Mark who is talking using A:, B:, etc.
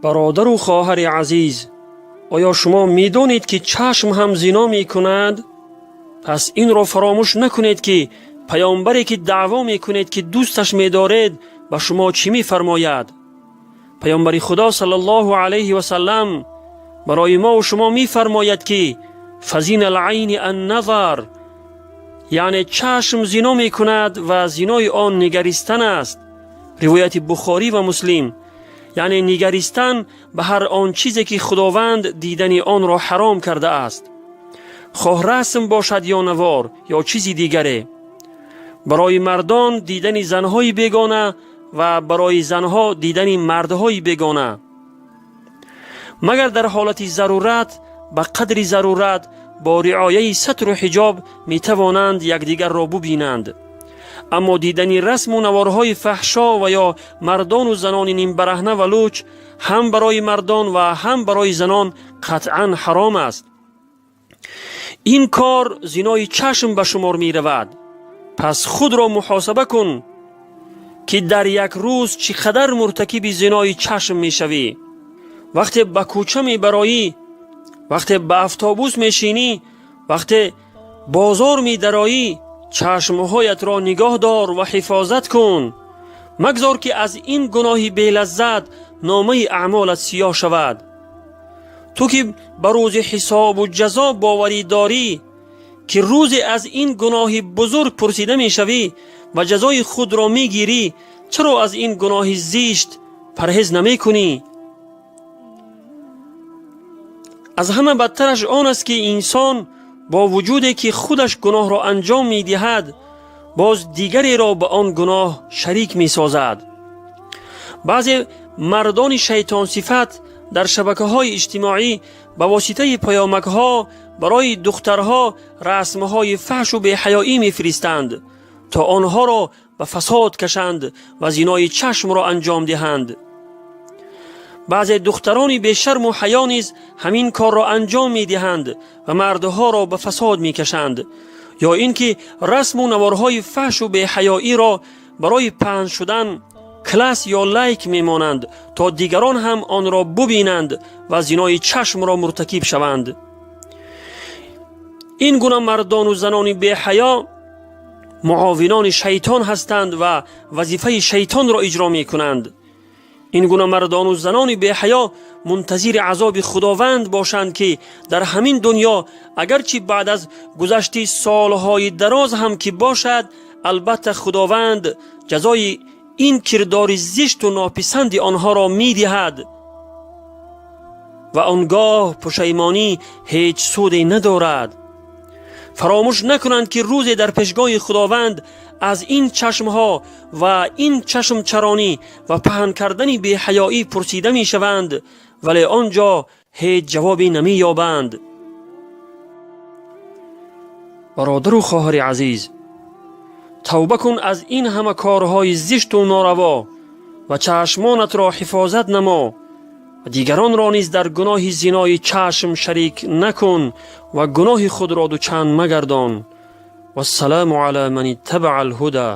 A: Бародару хоҳари азиз, оё шумо медонед, ки чашм ҳам зино мекунад? Пас инро фаромӯш накунед, ки паёмбаре, ки даъво мекунед, ки дӯсташ медоред, ба шумо чӣ мефармояд. Паёмбари Худо саллаллоҳу алайҳи васаллам барои мову шумо мефармояд, ки فزنا العين النظر, яъне чашм зино мекунад ва зинои он нигаристан аст. Ривояти Бухорӣ ва Муслим. Яъне нигаристан ба ҳар он чизе, ки Худованд дидани онро ҳаром кардааст, хоҳ расм бошад ё навор ё чизи дигаре. Барои мардон дидани занҳои бегона ва барои занҳо дидани мардҳои бегона, магар дар ҳолати зарурат, ба қадри зарурат, бо риояи сатру ҳиҷоб метавонанд якдигарро бубинанд. Аммо дидани расму наворҳои фаҳшо ва ё мардону занони нимбараҳна ва луч ҳам барои мардон ва ҳам барои занон қатъан ҳаром аст. Ин кор зинои чашм ба шумор меравад. Пас худро муҳосаба кун, ки дар як рӯз чӣ қадар муртакиби зинои чашм мешавӣ. Вақте ба кӯча мебароӣ, вақте ба автобус мешинӣ, вақте бозор медароӣ, чашмҳоятро нигоҳ дор ва ҳифозат кун. Магзор, ки аз ин гуноҳи белаззат номаи аъмолат сиёҳ шавад. Ту ки ба рӯзи ҳисобу ҷазо боварӣ дорӣ, ки рӯзе аз ин гуноҳи бузург пурсида мешавӣ ва ҷазои худро мегирӣ, чаро аз ин гуноҳи зишт парҳез намекунӣ? Аз ҳама бадтараш он аст, ки инсон бо вуҷуде ки худаш гуноҳро анҷом медиҳад, боз дигареро ба он гуноҳ шарик месозад. Баъзе мардони шайтонсифат дар шабакаҳои иҷтимоӣ ба воситаи паёмакҳо барои духтарҳо расмҳои фаҳшу беҳаёӣ мефиристанд, то онҳоро ба фасод кашанд ва зинои чашмро анҷом диҳанд. Баъзе духтарони бешарму ҳаё низ ҳамин корро анҷом медиҳанд ва мардҳоро ба фасод мекашанд, ё ин ки расму наворҳои фаҳшу беҳаёиро барои паҳн шудан класс ё лайк мемонанд, то дигарон ҳам онро бубинанд ва зинои чашмро муртакиб шаванд. Ин гуна мардону занони беҳаё муовинони шайтон ҳастанд ва вазифаи шайтонро иҷро мекунанд. Ин гуна мардону занони беҳаё мунтазири азоби Худованд бошанд, ки дар ҳамин дунё, агарчи баъд аз гузашти солҳои дароз ҳам ки бошад, албатта Худованд ҷазои ин кирдори зишту нописанди онҳоро медиҳад ва он гоҳ пушаймонӣ ҳеҷ суде надорад. Фаромӯш накунанд, ки рӯзе дар пешгоҳи Худованд аз ин чашмҳо ва ин чашмчаронӣ ва паҳн кардани беҳаёӣ пурсида мешаванд, вале он ҷо ҳеҷ ҷавобе намеёбанд. Бародару хоҳари азиз, тавба кун аз ин ҳама корҳои зишту нораво ва чашмонатро ҳифозат намо ва дигаронро низ дар гуноҳи зинои чашм шарик накун ва гуноҳи худро дучанд магардон. Вассалому ала ман иттабаа алҳуда.